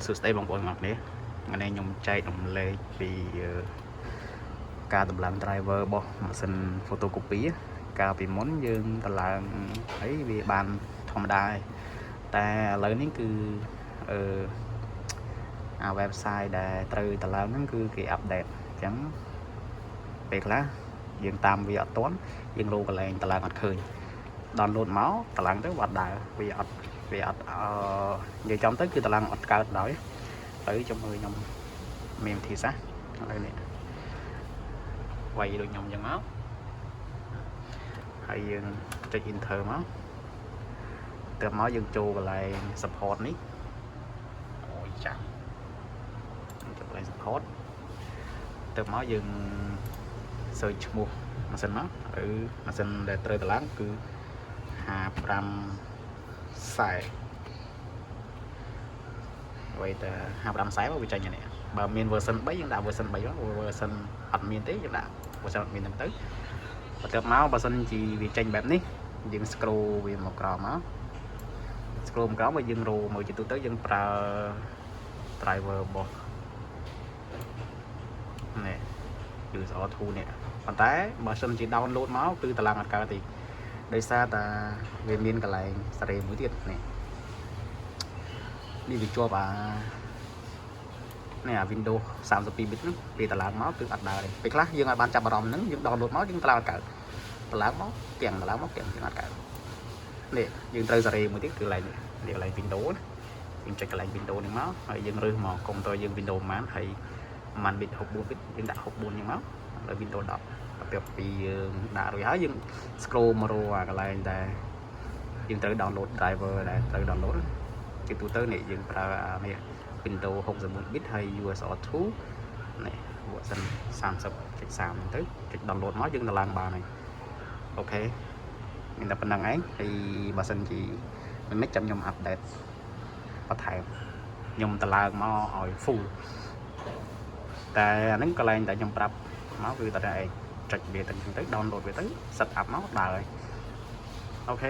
សួស្តីបងប្អូនទាំងអស់គ្នាថ្ងៃនេះខ្ញុំចែករំលែកពីការតម្លើង driver របស់ម៉ាស៊ីន photocopy កាលពីមុនយើងតម្លើងអីវាបានធម្មតាហើយតែឥឡូវនេះគឺអឺអា website ដែលត្រូវតម្លើងហ្នឹងគឺគេ update អញ្ចឹងពេលខ្លះយើងតាមវាអត់ទាន់យើងរកកន្លែងតម្លើងអត់ឃើញ download មកតម្លើងទៅវាអត់ដើរវាអត់និយាយចំទៅគឺតម្លើងអត់កើតឡើយទៅចាំមើលខ្ញុំមានវិធីសាស្ត្រឥឡូវនេះវាយដូចខ្ញុំអញ្ចឹងមកហើយយើងចុច enter មកទៅមកយើងចូលកន្លែង support នេះអូយចាំចូលកន្លែង support ទៅមកយើង search ឈ្មោះម៉ាស៊ីនមកឬម៉ាស៊ីនដែលត្រូវតម្លើងគឺ55 40អ្វីតែ55 40មកវាចេញនេះបើមាន version 3យើងដាក់ version 3មក version អត់មានទេយើងដាក់ version អត់មានហ្នឹងទៅបន្ទាប់មកបើសិនជាវាចេញបែបនេះយើង scroll វាមកក្រោមមក scroll មកក្រោមបើយើងរមកជាទូទៅយើងប្រើ driver របស់នេះ USR2 នេះប៉ុន្តែបើសិនជា download មកគឺតម្លើងអត់កើតទេដោយសារតាវាមានកន្លែងសេរីមួយទៀតនេះនេះវាជាប់អានេះអា Windows 32 bit ហ្នឹងពេលតម្លើងមកគឺអត់ដើរទេពេលខ្លះយើងអាចបានចាប់អារម្មណ៍ហ្នឹងយើង download មកយើងតម្លើងអត់កើតតម្លើងមកទាំងតម្លើងមកទាំងយើងអត់កើតនេះយើងត្រូវសេរីមួយទៀតគឺកន្លែងនេះនេះកន្លែង Windows ណាយើងចុចកន្លែង Windows នេះមកហើយយើងរើសមកកុំព្យូទ័រយើង Windows ប៉ុន្មានហើយប៉ុន្មាន bit 64 bit យើងដាក់64ហ្នឹងមកហើយ Windows 10បន្ទាប់ពីយើងដាក់រួចហើយយើង scroll មករកអាកន្លែងដែលយើងត្រូវ download driver ដែលត្រូវ download ជាទូទៅនេះយើងប្រើអានេះ Windows 64 bit ហើយ USR 2នេះ version 30.3ហ្នឹងទៅចុច download មកយើងតម្លើងបានហើយ OK មានតែប៉ុណ្្នឹងឯងហើយបើសិនជាមិនមិនចាំខ្ញុំ update បន្ថែមខ្ញុំតម្លើងមកឲ្យ full តែអាហ្នឹងកន្លែងតែខ្ញុំប្រាប់មកគឺតែឯងចុចវាទៅអញ្ចឹងទៅ download វាទៅ set up មកដើរហើយ OK.